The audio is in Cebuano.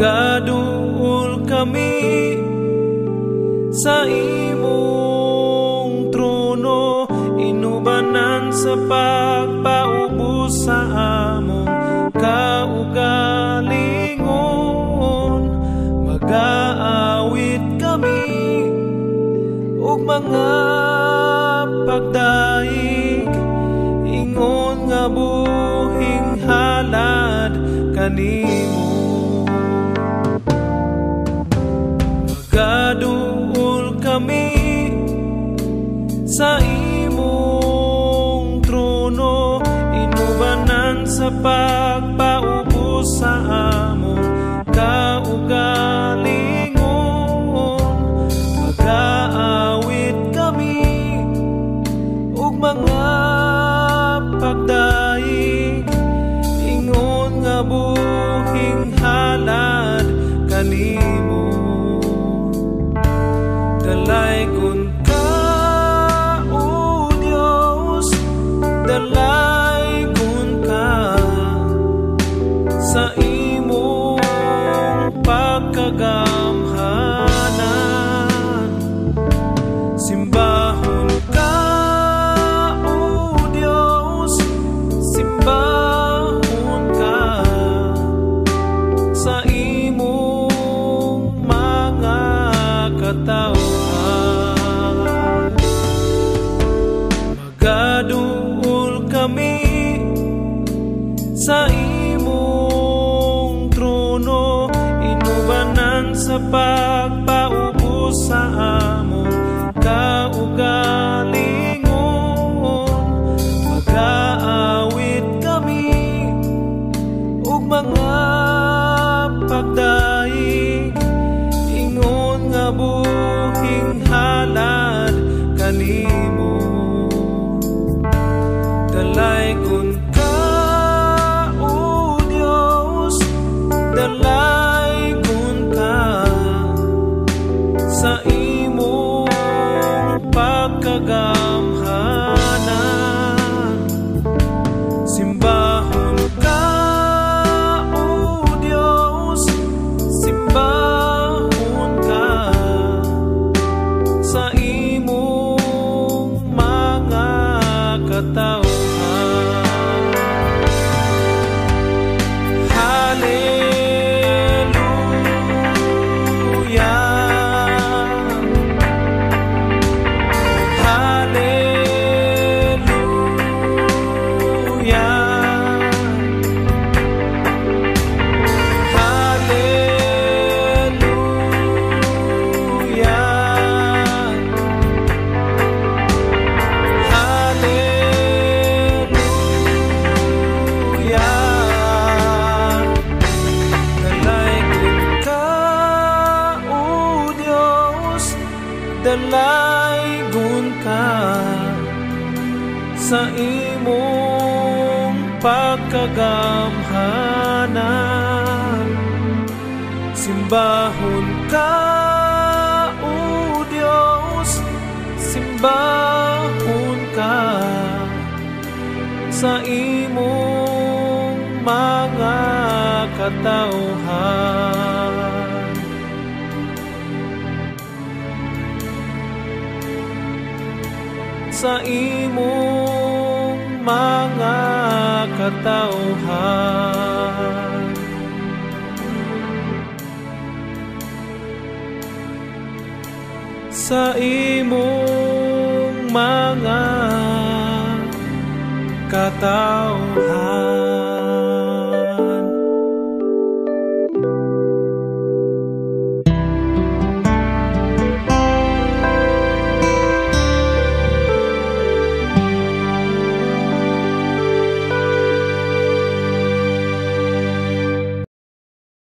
Magaduol kami sa imong trono, inubanan sa pagpaubos sa among kaugalingon. Magaawit kami og mga pagdaig, ingon nga buhing halad kanimo. Magaduol kami sa imong trono, inubanan sa pagpaubos sa among kaugalingon. Magaawit kami og mga pagdaig, ingon nga buhing halad kanimo. Dalaygon ka, O Dios, dalaygon ka sa imong pagkagamhanan. Simbahon ka, O Dios, simbahon ka sa imong mga katawhan. Magaduol kami sa imong trono, inubanan sa pagpaubos sa among kaugalingon. Magaawit kami og mga pagdaig, ingon nga buhing halad kanimo. Dalaygon ka, O Dios, dalaygon ka sa imong pagkagamhanan. Simbahon ka, O Dios, simbahon ka sa imong mga katawhan. Hallelujah. Hallelujah. Hallelujah. Hallelujah. Dalaygon ka, O Dios, dalaygon ka sa imong pagkagamhanan. Simbahon ka, O Dios, simbahon ka sa imong mga katawhan. Sa imong mga katawhan. Sa imong mga katawhan.